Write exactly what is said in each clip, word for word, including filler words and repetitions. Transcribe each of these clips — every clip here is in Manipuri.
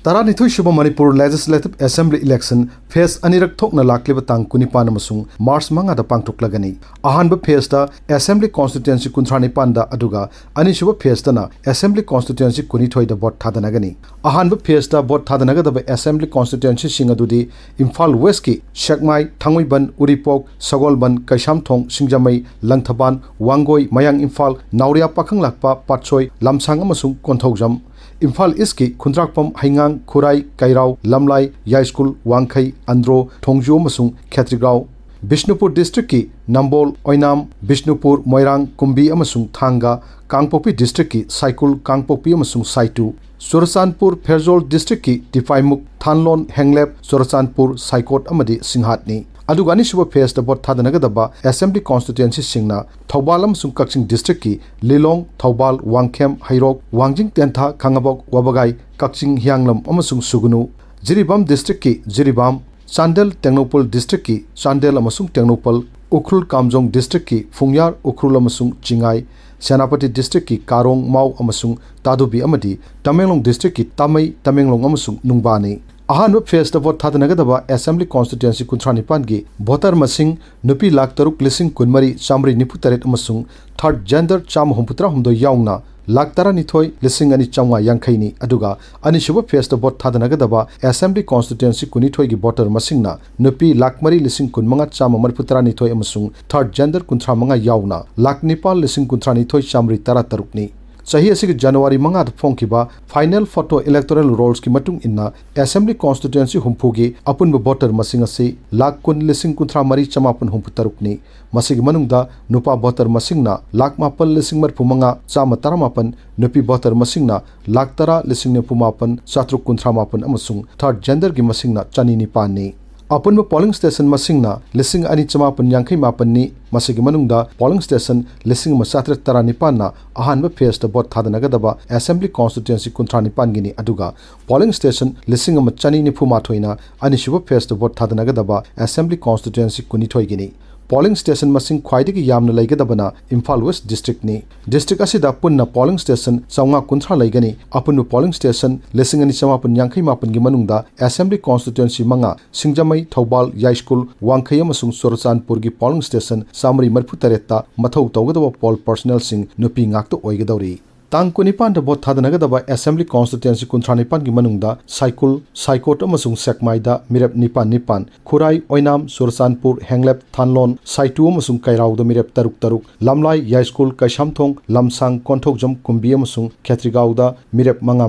ꯇꯔꯥꯅꯤꯊꯣꯏ ꯁꯨꯕ Manipur Legislative Assembly election phase ꯑꯅꯤꯔꯛ ꯊꯣꯛꯅ ꯂꯥꯛꯂꯤꯕ ꯇꯥꯡ ꯀꯨꯟꯅꯤꯄꯥꯟ ꯑꯃꯁꯨꯡ ꯃꯥꯔꯆ ꯃꯉꯥꯗ ꯄꯥꯡꯊꯣꯛꯂꯒꯅꯤ꯫ ꯑꯍꯥꯟꯕ phaseꯇ Assembly constituency ꯀꯨꯟꯊ꯭ꯔꯥꯅꯤꯄꯥꯟꯗ, ꯑꯗꯨꯒ ꯑꯅꯤꯁꯨꯕ phaseꯇꯅ Assembly constituency ꯀꯨꯟꯅꯤꯊꯣꯏꯗ vote ꯊꯥꯗꯅꯒꯅꯤ꯫ ꯑꯍꯥꯟꯕ phaseꯇ vote ꯊꯥꯗꯅꯒꯗꯕ Assembly constituencyꯁꯤꯡ ꯑꯗꯨꯗꯤ ꯏꯝꯐꯥꯜ Westꯀꯤ ꯁꯦꯛꯃꯥꯏ, ꯊꯥꯡꯃꯩꯕꯟ, ꯎꯔꯤꯄꯣꯛ, ꯁꯒꯣꯜꯕꯟ, ꯀꯩꯁꯥꯝꯊꯣꯡ, ꯁꯤꯡꯖꯃꯩ, ꯂꯪꯊꯕꯥꯜ, ꯋꯥꯡꯒꯣꯏ, ꯃꯌꯥꯡ ꯏꯝꯐꯥꯜ, ꯅꯥꯎꯔꯤꯌꯥ, ꯄꯥꯈꯪꯂꯥꯛꯄ, ꯄꯥꯠꯁꯣꯏ, ꯂꯝꯁꯥꯡ ꯑꯃꯁꯨꯡ ꯀꯣꯟꯊꯧꯖꯝ꯫ ꯏꯝꯐꯥꯜ Eastꯀꯤ ꯈꯨꯟꯗ꯭ꯔꯥꯛꯄꯝ, ꯍꯩꯉꯥꯡ, ꯈꯨꯔꯥꯏ, ꯀꯩꯔꯥꯎ, ꯂꯝꯂꯥꯏ, ꯌꯥꯏꯁ꯭ꯀꯨꯜ, ꯋꯥꯡꯈꯩ, ꯑꯟꯗ꯭ꯔꯣ, ꯊꯣꯡꯖꯨ ꯑꯃꯁꯨꯡ ꯈꯦꯇ꯭ꯔꯤꯒꯥꯎ꯫ ꯕꯤꯁꯅꯨꯄꯨꯔ districtꯀꯤ ꯅꯝꯕꯣꯜ, ꯑꯣꯏꯅꯥꯝ, ꯕꯤꯁꯅꯨꯄꯨꯔ, ꯃꯣꯏꯔꯥꯡ, ꯀꯨꯝꯕꯤ ꯑꯃꯁꯨꯡ ꯊꯥꯡꯒ꯫ ꯀꯥꯡꯄꯣꯛꯄꯤ districtꯀꯤ ꯁꯥꯏꯀꯨꯜ, ꯀꯥꯡꯄꯣꯛꯄꯤ ꯑꯃꯁꯨꯡ ꯁꯥꯏꯇꯨ꯫ ꯆꯨꯔꯆꯥꯟꯄꯨꯔ ꯐꯦꯔꯖꯣꯜ districtꯀꯤ ꯇꯤꯄꯥꯏꯃꯨꯛ, ꯊꯥꯟꯂꯣꯟ, ꯍꯦꯡꯂꯦꯞ, ꯆꯨꯔꯆꯥꯟꯄꯨꯔ, ꯁꯥꯏꯀꯣꯠ ꯑꯃꯗꯤ ꯁꯤꯡꯍꯥꯠꯅꯤ꯫ ꯑꯗꯨꯒ ꯑꯅꯤꯁꯨꯕ phaseꯇ vote ꯊꯥꯗꯅꯒꯗꯕ Assembly constituencyꯁꯤꯡꯅ ꯊꯧꯕꯥꯜ ꯑꯃꯁꯨꯡ ꯀꯛꯆꯤꯡ districtꯀꯤ ꯂꯤꯂꯣꯡ, ꯊꯧꯕꯥꯜ, ꯋꯥꯡꯈꯦꯝ, ꯍꯩꯔꯣꯛ, ꯋꯥꯡꯖꯤꯡ ꯇꯦꯟꯊꯥ, ꯈꯥꯉꯕꯣꯛ, ꯋꯥꯕꯒꯥꯏ, ꯀꯛꯆꯤꯡ, ꯍꯤꯌꯥꯡꯂꯝ ꯑꯃꯁꯨꯡ ꯁꯨꯒꯅꯨ, ꯖꯤꯔꯤꯕꯥꯝ districtꯀꯤ ꯖꯤꯔꯤꯕꯥꯝ, ꯆꯥꯟꯗꯦꯜ ꯇꯦꯡꯅꯧꯄꯜ districtꯀꯤ ꯆꯥꯟꯗꯦꯜ ꯑꯃꯁꯨꯡ ꯇꯦꯡꯅꯧꯄꯜ, ꯎꯈ꯭ꯔꯨꯜ ꯀꯥꯝꯖꯣꯡ districtꯀꯤ ꯐꯨꯡꯌꯥꯔ, ꯎꯈ꯭ꯔꯨꯜ ꯑꯃꯁꯨꯡ ꯆꯤꯡꯉꯥꯏ, ꯁꯦꯅꯥꯄꯇꯤ districtꯀꯤ ꯀꯥꯔꯣꯡ, ꯃꯥꯎ ꯑꯃꯁꯨꯡ ꯇꯥꯗꯨꯕꯤ ꯑꯃꯗꯤ ꯇꯃꯦꯡꯂꯣꯡ districtꯀꯤ ꯇꯥꯃꯩ, ꯇꯃꯦꯡꯂꯣꯡ ꯑꯃꯁꯨꯡ ꯅꯨꯡꯕꯥꯅꯤ꯫ ꯑꯍꯥꯟꯕ phaseꯇ vote ꯊꯥꯗꯅꯒꯗꯕ Assembly constituency ꯀꯨꯟꯊ꯭ꯔꯥꯅꯤꯄꯥꯟꯒꯤ voter ꯃꯁꯤꯡ ꯅꯨꯄꯤ ꯂꯥꯈ ꯇꯔꯨꯛ ꯂꯤꯁꯤꯡ ꯀꯨꯟꯃꯔꯤ ꯆꯥꯃꯔꯤ ꯅꯤꯐꯨ ꯇꯔꯦꯠ ꯑꯃꯁꯨꯡ third gender ꯆꯥꯝꯃ ꯍꯨꯝꯐꯨꯇꯔꯥ ꯍꯨꯝꯗꯣꯏ ꯌꯥꯎꯅ ꯂꯥꯈ ꯇꯔꯥꯅꯤꯊꯣꯏ ꯂꯤꯁꯤꯡ ꯑꯅꯤ ꯆꯥꯝꯃꯉꯥ ꯌꯥꯡꯈꯩꯅꯤ꯫ ꯑꯗꯨꯒ ꯑꯅꯤꯁꯨꯕ phaseꯇ vote ꯊꯥꯗꯅꯒꯗꯕ Assembly constituency ꯀꯨꯟꯅꯤꯊꯣꯏꯒꯤ voter ꯃꯁꯤꯡꯅ ꯅꯨꯄꯤ ꯂꯥꯈ ꯃꯔꯤ ꯂꯤꯁꯤꯡ ꯀꯨꯟꯃꯉꯥ ꯆꯥꯝꯃ ꯃꯔꯤꯐꯨ ꯇꯔꯥꯅꯤꯊꯣꯏ ꯑꯃꯁꯨꯡ third gender ꯀꯨꯟꯊ꯭ꯔꯥ ꯃꯉꯥ ꯌꯥꯎꯅ ꯂꯥꯈ ꯅꯤꯄꯥꯜ ꯂꯤꯁꯤꯡ ꯀꯨꯟꯊ꯭ꯔꯥꯅꯤꯊꯣꯏ ꯆꯥꯃꯔꯤ ꯇꯔꯥꯇꯔꯨꯛꯅꯤ꯫ ꯆꯍꯤ ꯑꯁꯤꯒꯤ January ꯃꯉꯥꯗ ꯐꯣꯡꯈꯤꯕ Final Photo Electoral Rollsꯀꯤ ꯃꯇꯨꯡ ꯏꯟꯅ, Assembly constituency ꯍꯨꯝꯐꯨꯒꯤ ꯑꯄꯨꯟꯕ voter ꯃꯁꯤꯡ ꯑꯁꯤ ꯂꯥꯈ ꯀꯨꯟ ꯂꯤꯁꯤꯡ ꯀꯨꯟꯊ꯭ꯔꯥ ꯃꯔꯤ ꯆꯃꯥꯄꯟ ꯍꯨꯝꯐꯨ ꯇꯔꯨꯛꯅꯤ꯫ ꯃꯁꯤꯒꯤ ꯃꯅꯨꯡꯗ ꯅꯨꯄꯥ voter ꯃꯁꯤꯡꯅ ꯂꯥꯈ ꯃꯥꯄꯜ ꯂꯤꯁꯤꯡ ꯃꯔꯤꯐꯨ ꯃꯉꯥ ꯆꯥꯝꯃ ꯇꯔꯥꯃꯥꯄꯟ, ꯅꯨꯄꯤ voter ꯃꯁꯤꯡꯅ ꯂꯥꯈ ꯇꯔꯥ ꯂꯤꯁꯤꯡ ꯅꯤꯐꯨ ꯃꯥꯄꯟ ꯆꯥꯇ꯭ꯔꯨꯛ ꯀꯨꯟꯊ꯭ꯔꯥ ꯃꯥꯄꯟ ꯑꯃꯁꯨꯡ third genderꯒꯤ ꯃꯁꯤꯡꯅ ꯆꯅꯤ ꯅꯤꯄꯥꯟꯅꯤ꯫ ꯑꯄꯨꯟꯕ polling station ꯃꯁꯤꯡꯅ ꯂꯤꯁꯤꯡ ꯑꯅꯤ ꯆꯃꯥꯄꯟ ꯌꯥꯡꯈꯩ ꯃꯥꯄꯟꯅꯤ꯫ ꯃꯁꯤꯒꯤ ꯃꯅꯨꯡꯗ polling station ꯂꯤꯁꯤꯡ ꯑꯃ ꯆꯥꯇ꯭ꯔꯦꯠ ꯇꯔꯥꯅꯤꯄꯥꯟꯅ ꯑꯍꯥꯟꯕ phaseꯇ vote ꯊꯥꯗꯅꯒꯗꯕ Assembly constituency ꯀꯨꯟꯊ꯭ꯔꯥꯅꯤꯄꯥꯟꯒꯤꯅꯤ, ꯑꯗꯨꯒ polling station ꯂꯤꯁꯤꯡ ꯑꯃ ꯆꯅꯤ ꯅꯤꯐꯨ ꯃꯥꯊꯣꯏꯅ ꯑꯅꯤꯁꯨꯕ phaseꯇ vote ꯊꯥꯗꯅꯒꯗꯕ Assembly constituency ꯀꯨꯟꯅꯤꯊꯣꯏꯒꯤꯅꯤ꯫ Polling station ꯃꯁꯤꯡ ꯈ꯭ꯋꯥꯏꯗꯒꯤ ꯌꯥꯝꯅ ꯂꯩꯒꯗꯕꯅ ꯏꯝꯐꯥꯜ ꯋꯦꯁ ꯗꯤꯁꯇ꯭ꯔꯤꯛꯅꯤ꯫ ꯗꯤꯁꯇ꯭ꯔꯤꯛ ꯑꯁꯤꯗ ꯄꯨꯟꯅ polling station ꯆꯥꯝꯃꯉꯥ ꯀꯨꯟꯊ꯭ꯔꯥ ꯂꯩꯒꯅꯤ꯫ ꯑꯄꯨꯟꯕ polling station ꯂꯤꯁꯤꯡ ꯑꯅꯤ ꯆꯃꯥꯄꯟ ꯌꯥꯡꯈꯩ ꯃꯥꯄꯟꯒꯤ ꯃꯅꯨꯡꯗ assembly constituency ꯃꯉꯥ, ꯁꯤꯡꯖꯃꯩ, ꯊꯧꯕꯥꯜ, ꯌꯥꯏꯁ꯭ꯀꯨꯜ, ꯋꯥꯡꯈꯩ ꯑꯃꯁꯨꯡ ꯆꯨꯔꯆꯥꯟꯄꯨꯔꯒꯤ polling station ꯆꯥꯃꯔꯤ ꯃꯔꯤꯐꯨ ꯇꯔꯦꯠꯇ ꯃꯊꯧ ꯇꯧꯒꯗꯕ poll personnelꯁꯤꯡ ꯅꯨꯄꯤ ꯉꯥꯛꯇ ꯑꯣꯏꯒꯗꯧꯔꯤ꯫ ꯇꯥꯡ ꯀꯨꯟꯅꯤꯄꯥꯟꯗ vote ꯊꯥꯗꯅꯒꯗꯕ assembly constituency ꯀꯨꯟꯊ꯭ꯔꯥ ꯅꯤꯄꯥꯟꯒꯤ ꯃꯅꯨꯡꯗ ꯁꯥꯏꯀꯨꯜ, ꯁꯥꯏꯀꯣꯠ ꯑꯃꯁꯨꯡ ꯁꯦꯛꯃꯥꯏꯗ ꯃꯤꯔꯦꯞ ꯅꯤꯄꯥꯟ ꯅꯤꯄꯥꯟ, ꯈꯨꯔꯥꯏ, ꯑꯣꯏꯅꯥꯝ, ꯆꯨꯔꯆꯥꯟꯄꯨꯔ, ꯍꯦꯡꯂꯦꯞ, ꯊꯥꯟꯂꯣꯟ, ꯁꯥꯏꯇꯨ ꯑꯃꯁꯨꯡ ꯀꯩꯔꯥꯎꯗ ꯃꯤꯔꯦꯞ ꯇꯔꯨꯛ ꯇꯔꯨꯛ, ꯂꯝꯂꯥꯏ, ꯌꯥꯏꯁ꯭ꯀꯨꯜ, ꯀꯩꯁꯥꯝꯊꯣꯡ, ꯂꯝꯁꯥꯡ, ꯀꯣꯟꯊꯧꯖꯝ, ꯀꯨꯝꯕꯤ ꯑꯃꯁꯨꯡ ꯈꯦꯇ꯭ꯔꯤꯒꯥꯎꯗ ꯃꯤꯔꯦꯞ ꯃꯉꯥ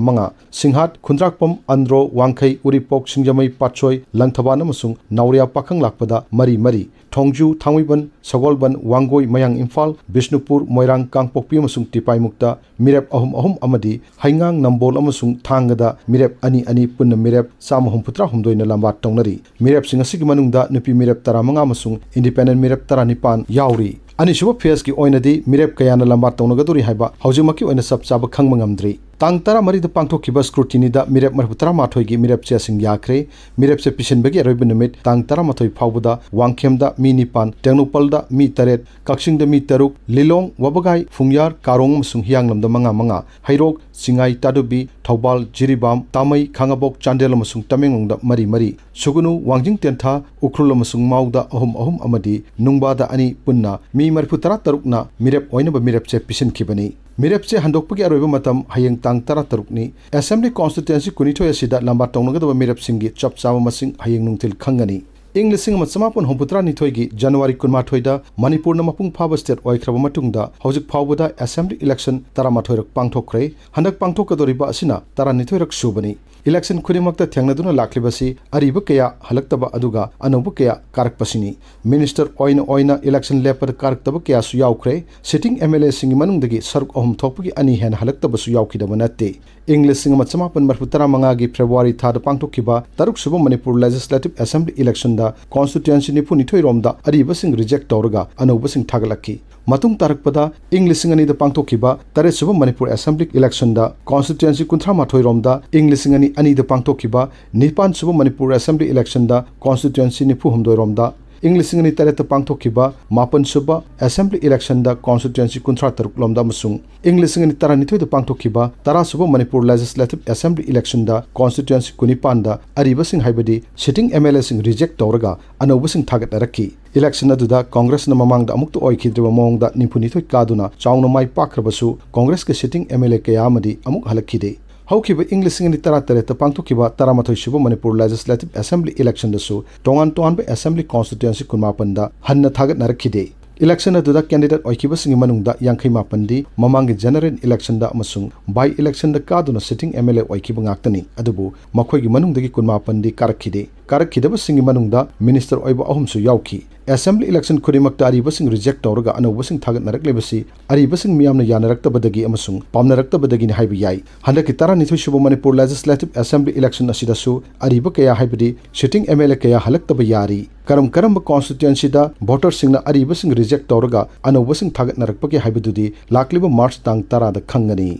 ꯃꯉꯥ, ꯁꯤꯡꯍꯥꯠ, ꯈꯨꯟꯗ꯭ꯔꯥꯛꯄꯝ, ꯑꯟꯗ꯭ꯔꯣ, ꯋꯥꯡꯈꯩ, ꯎꯔꯤꯄꯣꯛ, ꯁꯤꯡꯖꯃꯩ, ꯄꯥꯠꯁꯣꯏ, ꯂꯪꯊꯕꯥꯜ ꯑꯃꯁꯨꯡ ꯅꯥꯎꯔꯤꯌꯥ ꯄꯥꯈꯪ ꯂꯥꯛꯄꯗ ꯃꯔꯤ ꯃꯔꯤ, ꯊꯣꯡꯖꯨ, ꯊꯥꯡꯃꯩꯕꯟ, ꯁꯒꯣꯜꯕꯟ, ꯋꯥꯡꯒꯣꯏ, ꯃꯌꯥꯡ ꯏꯝꯐꯥꯜ, ꯕꯤꯁꯅꯨꯄꯨꯔ, ꯃꯣꯏꯔꯥꯡ, ꯀꯥꯡꯄꯣꯛꯄꯤ ꯑꯃꯁꯨꯡ ꯇꯤꯄꯥꯏꯃꯨꯛꯇ ꯃꯤꯔꯦꯞ ꯑꯍꯨꯝ ꯑꯍꯨꯝ ꯑꯃꯗꯤ ꯍꯩꯉꯥꯡ, ꯅꯝꯕꯣꯜ ꯑꯃꯁꯨꯡ ꯊꯥꯡꯒꯗ ꯃꯤꯔꯦꯞ ꯑꯅꯤ ꯑꯅꯤ, ꯄꯨꯟꯅ ꯃꯤꯔꯦꯞ ꯆꯥꯝꯃ ꯍꯨꯝꯐꯨꯇꯔꯥ ꯍꯨꯝꯗꯣꯏꯅ ꯂꯝꯕꯥ ꯇꯧꯅꯔꯤ꯫ ꯃꯤꯔꯦꯞꯁꯤꯡ ꯑꯁꯤꯒꯤ ꯃꯅꯨꯡꯗ ꯅꯨꯄꯤ ꯃꯤꯔꯦꯞ ꯇꯔꯥꯃꯉꯥ ꯑꯃꯁꯨꯡ independent ꯃꯤꯔꯦꯞ ꯇꯔꯥꯅꯤꯄꯥꯟ ꯌꯥꯎꯔꯤ꯫ ꯑꯅꯤꯁꯨꯕ phaseꯀꯤ ꯑꯣꯏꯅꯗꯤ ꯃꯤꯔꯦꯞ ꯀꯌꯥꯅ ꯂꯝꯕꯥ ꯇꯧꯅꯒꯗꯧꯔꯤ ꯍꯥꯏꯕ ꯍꯧꯖꯤꯛꯃꯛꯀꯤ ꯑꯣꯏꯅ ꯆꯞ ꯆꯥꯕ ꯈꯪꯕ ꯉꯝꯗ꯭ꯔꯤ꯫ ꯇꯥꯡ ꯇꯔꯥꯃꯔꯤꯗ ꯄꯥꯡꯊꯣꯛꯈꯤꯕ scrutinyꯗ ꯃꯤꯔꯦꯞ ꯃꯔꯤꯐꯨꯇꯔꯥꯃꯥꯊꯣꯏꯒꯤ ꯃꯤꯔꯦꯞ ꯆꯦꯁꯤꯡ ꯌꯥꯈ꯭ꯔꯦ꯫ ꯃꯤꯔꯦꯞ ꯆꯦ ꯄꯤꯁꯤꯟꯕꯒꯤ ꯑꯔꯣꯏꯕ ꯅꯨꯃꯤꯠ ꯇꯥꯡ ꯇꯔꯥꯃꯥꯊꯣꯏ ꯐꯥꯎꯕꯗ ꯋꯥꯡꯈꯦꯝꯗ ꯃꯤ ꯅꯤꯄꯥꯟ, ꯇꯦꯡꯅꯧꯄꯜꯗ ꯃꯤ ꯇꯔꯦꯠ, ꯀꯛꯆꯤꯡꯗ ꯃꯤ ꯇꯔꯨꯛ, ꯂꯤꯂꯣꯡ, ꯋꯥꯕꯒꯥꯏ, ꯐꯨꯡꯌꯥꯔ, ꯀꯥꯔꯣꯡ ꯑꯃꯁꯨꯡ ꯍꯤꯌꯥꯡꯂꯝꯗ ꯃꯉꯥ ꯃꯉꯥ, ꯍꯩꯔꯣꯛ, ꯆꯤꯡꯉꯥꯏ, ꯇꯥꯗꯨꯕꯤ, ꯊꯧꯕꯥꯜ, ꯖꯤꯔꯤꯕꯥꯝ, ꯇꯥꯃꯩ, ꯈꯥꯉꯕꯣꯛ, ꯆꯥꯟꯗꯦꯜ ꯑꯃꯁꯨꯡ ꯇꯃꯦꯡꯂꯣꯡꯗ ꯃꯔꯤ ꯃꯔꯤ, ꯁꯨꯒꯅꯨ, ꯋꯥꯡꯖꯤꯡ ꯇꯦꯟꯊꯥ, ꯎꯈ꯭ꯔꯨꯜ ꯑꯃꯁꯨꯡ ꯃꯥꯎꯗ ꯑꯍꯨꯝ ꯑꯍꯨꯝ ꯑꯃꯗꯤ ꯅꯨꯡꯕꯥꯗ ꯑꯅꯤ, ꯄꯨꯟꯅ ꯃꯤ ꯃꯔꯤꯐꯨꯇꯔꯥ ꯇꯔꯨꯛꯅ ꯃꯤꯔꯦꯞ ꯑꯣꯏꯅꯕ ꯃꯤꯔꯦꯞ ꯆꯦ ꯄꯤꯁꯤꯟꯈꯤꯕꯅꯤ꯫ ꯃꯤꯔꯦꯞ ꯆꯦ ꯍꯟꯗꯣꯛꯄꯒꯤ ꯑꯔꯣꯏꯕ ꯃꯇꯝ ꯍꯌꯦꯡ ꯇꯥꯡ ꯇꯔꯥꯇꯔꯨꯛꯅꯤ꯫ Assembly constituency ꯀꯨꯟꯅꯤꯊꯣꯏ ꯑꯁꯤꯗ ꯂꯝꯕꯥ ꯇꯧꯅꯒꯗꯕ ꯃꯤꯔꯦꯞꯁꯤꯡꯒꯤ ꯆꯞ ꯆꯥꯕ ꯃꯁꯤꯡ ꯍꯌꯦꯡ ꯅꯨꯡꯊꯤꯜ ꯈꯪꯒꯅꯤ꯫ ꯏꯪ ꯂꯤꯁꯤꯡ ꯑꯃ ꯆꯃꯥꯄꯟ ꯍꯨꯝꯐꯨꯇꯔꯥ ꯅꯤꯊꯣꯏꯒꯤ January ꯀꯨꯟꯃꯥꯊꯣꯏꯗ ꯃꯅꯤꯄꯨꯔꯅ ꯃꯄꯨꯡ ꯐꯥꯕ state ꯑꯣꯏꯈ꯭ꯔꯕ ꯃꯇꯨꯡꯗ ꯍꯧꯖꯤꯛ ꯐꯥꯎꯕꯗ assembly election ꯇꯔꯥꯃꯥꯊꯣꯏꯔꯛ ꯄꯥꯡꯊꯣꯛꯈ꯭ꯔꯦ꯫ ꯍꯟꯗꯛ ꯄꯥꯡꯊꯣꯛꯀꯗꯧꯔꯤꯕ ꯑꯁꯤꯅ ꯇꯔꯥꯅꯤꯊꯣꯏꯔꯛ ꯁꯨꯕꯅꯤ꯫ Election ꯈꯨꯗꯤꯡꯃꯛꯇ ꯊꯦꯡꯅꯗꯨꯅ ꯂꯥꯛꯂꯤꯕꯁꯤ ꯑꯔꯤꯕ ꯀꯌꯥ ꯍꯜꯂꯛꯇꯕ ꯑꯗꯨꯒ ꯑꯅꯧꯕ ꯀꯌꯥ ꯀꯥꯔꯛꯄꯁꯤꯅꯤ꯫ Minister ꯑꯣꯏꯅ ꯑꯣꯏꯅ election ꯂꯦꯞꯄꯗ ꯀꯥꯔꯛꯇꯕ ꯀꯌꯥꯁꯨ ꯌꯥꯎꯈ꯭ꯔꯦ꯫ Sitting MLAꯁꯤꯡꯒꯤ ꯃꯅꯨꯡꯗꯒꯤ ꯁꯔꯨꯛ ꯑꯍꯨꯝ ꯊꯣꯛꯄꯒꯤ ꯑꯅꯤ ꯍꯦꯟꯅ ꯍꯜꯂꯛꯇꯕꯁꯨ ꯌꯥꯎꯈꯤꯗꯕ ꯅꯠꯇꯦ꯫ ꯏꯪ ꯂꯤꯁꯤꯡ ꯑꯃ ꯆꯃꯥꯄꯟ ꯃꯔꯤꯐꯨꯇꯔꯥ ꯃꯉꯥꯒꯤ February ꯊꯥꯗ ꯄꯥꯡꯊꯣꯛꯈꯤꯕ ꯇꯔꯨꯛꯁꯨꯕ ꯃꯅꯤꯄꯨꯔ Legislative Assembly electionꯗ constituency ꯅꯤꯐꯨꯅꯤꯊꯣꯏ ꯔꯣꯝꯗ ꯑꯔꯤꯕꯁꯤꯡ reject ꯇꯧꯔꯒ ꯑꯅꯧꯕꯁꯤꯡ ꯊꯥꯒꯠꯂꯛꯈꯤ꯫ ꯃꯇꯨꯡ ꯇꯥꯔꯛꯄꯗ ꯏꯪ ꯂꯤꯁꯤꯡ ꯑꯅꯤꯗ ꯄꯥꯡꯊꯣꯛꯈꯤꯕ ꯇꯔꯦꯠꯁꯨꯕ ꯃꯅꯤꯄꯨꯔ Assembly electionꯗ constituency ꯀꯨꯟꯊ꯭ꯔꯥ ꯃꯥꯊꯣꯏ ꯔꯣꯝꯗ, ꯏꯪ ꯂꯤꯁꯤꯡ ꯑꯅꯤ ꯑꯅꯤꯗ ꯄꯥꯡꯊꯣꯛꯈꯤꯕ ꯅꯤꯄꯥꯟꯁꯨꯕ ꯃꯅꯤꯄꯨꯔ Assembly electionꯗ constituency ꯅꯤꯐꯨ ꯍꯨꯝꯗꯣꯏ ꯔꯣꯝꯗ, ꯏꯪ ꯂꯤꯁꯤꯡ ꯑꯅꯤ ꯇꯔꯦꯠꯇ ꯄꯥꯡꯊꯣꯛꯈꯤꯕ ꯃꯥꯄꯟ ꯁꯨꯕ Assembly Electionꯗ constituency ꯀꯨꯟꯊ꯭ꯔꯥ ꯇꯔꯨꯛ ꯂꯣꯝꯗ ꯑꯃꯁꯨꯡ ꯏꯪ ꯂꯤꯁꯤꯡ ꯑꯅꯤ ꯇꯔꯥꯅꯤꯊꯣꯏꯗ ꯄꯥꯡꯊꯣꯛꯈꯤꯕ ꯇꯔꯥ ꯁꯨꯕ Manipur Legislative Assembly Electionꯗ constituency ꯀꯨꯟꯅꯤꯄꯥꯟꯗ ꯑꯔꯤꯕꯁꯤꯡ ꯍꯥꯏꯕꯗꯤ sitting MLAꯁꯤꯡ reject ꯇꯧꯔꯒ ꯑꯅꯧꯕꯁꯤꯡ ꯊꯥꯒꯠꯅꯔꯛꯈꯤ꯫ Election ꯑꯗꯨꯗ Congressꯅ ꯃꯃꯥꯡꯗ ꯑꯃꯨꯛꯇ ꯑꯣꯏꯈꯤꯗ꯭ꯔꯤꯕ ꯃꯑꯣꯡꯗ ꯅꯤꯐꯨꯅꯤꯊꯣꯏ ꯀꯥꯗꯨꯅ ꯆꯥꯎꯅ ꯃꯥꯏ ꯄꯥꯛꯈ꯭ꯔꯕꯁꯨ, Congressꯀꯤ sitting MLA ꯀꯌꯥ ꯑꯃꯗꯤ ꯑꯃꯨꯛ ꯍꯜꯂꯛꯈꯤꯗꯦ꯫ ꯍꯧꯈꯤꯕ ꯏꯪ ꯂꯤꯁꯤꯡ ꯑꯅꯤ ꯇꯔꯥꯇꯔꯦꯠꯇ ꯄꯥꯡꯊꯣꯛꯈꯤꯕ ꯇꯔꯥꯃꯥꯊꯣꯏ ꯁꯨꯕ Manipur Legislative Assembly Electionꯗꯁꯨ ꯇꯣꯉꯥꯟ ꯇꯣꯉꯥꯟꯕ Assembly constituency ꯀꯨꯟꯃꯥꯄꯟꯗ ꯍꯟꯅ ꯊꯥꯒꯠꯅꯔꯛꯈꯤꯗꯦ꯫ Election ꯑꯗꯨꯗ candidate ꯑꯣꯏꯈꯤꯕꯁꯤꯡꯒꯤ ꯃꯅꯨꯡꯗ ꯌꯥꯡꯈꯩ ꯃꯥꯄꯟꯗꯤ ꯃꯃꯥꯡꯒꯤ general electionꯗ ꯑꯃꯁꯨꯡ by electionꯗ ꯀꯥꯗꯨꯅ sitting MLA ꯑꯣꯏꯈꯤꯕ ꯉꯥꯛꯇꯅꯤ꯫ ꯑꯗꯨꯕꯨ ꯃꯈꯣꯏꯒꯤ ꯃꯅꯨꯡꯗꯒꯤ ꯀꯨꯟꯃꯥꯄꯟꯗꯤ ꯀꯥꯔꯛꯈꯤꯗꯦ꯫ ꯀꯥꯔꯛꯈꯤꯗꯕꯁꯤꯡꯒꯤ ꯃꯅꯨꯡꯗ minister ꯑꯣꯏꯕ ꯑꯍꯨꯝꯁꯨ ꯌꯥꯎꯈꯤ꯫ Assembly election ꯈꯨꯗꯤꯡꯃꯛꯇ ꯑꯔꯤꯕꯁꯤꯡ reject ꯇꯧꯔꯒ ꯑꯅꯧꯕꯁꯤꯡ ꯊꯥꯒꯠꯅꯔꯛꯂꯤꯕꯁꯤ ꯑꯔꯤꯕꯁꯤꯡ ꯃꯤꯌꯥꯝꯅ ꯌꯥꯅꯔꯛꯇꯕꯗꯒꯤ ꯑꯃꯁꯨꯡ ꯄꯥꯝꯅꯔꯛꯇꯕꯗꯒꯤꯅꯤ ꯍꯥꯏꯕ ꯌꯥꯏ꯫ ꯍꯟꯗꯛꯀꯤ ꯇꯔꯥꯅꯤꯊꯣꯏ ꯁꯨꯕ Manipur Legislative Assembly election ꯑꯁꯤꯗꯁꯨ ꯑꯔꯤꯕ ꯀꯌꯥ, ꯍꯥꯏꯕꯗꯤ sitting MLA ꯀꯌꯥ ꯍꯜꯂꯛꯇꯕ ꯌꯥꯔꯤ꯫ ꯀꯔꯝ ꯀꯔꯝꯕ constituencyꯗ voterꯁꯤꯡꯅ ꯑꯔꯤꯕꯁꯤꯡ reject ꯇꯧꯔꯒ ꯑꯅꯧꯕꯁꯤꯡ ꯊꯥꯒꯠꯅꯔꯛꯄꯒꯦ ꯍꯥꯏꯕꯗꯨꯗꯤ ꯂꯥꯛꯂꯤꯕ March ꯇꯥꯡ ꯇꯔꯥꯗ ꯈꯪꯒꯅꯤ꯫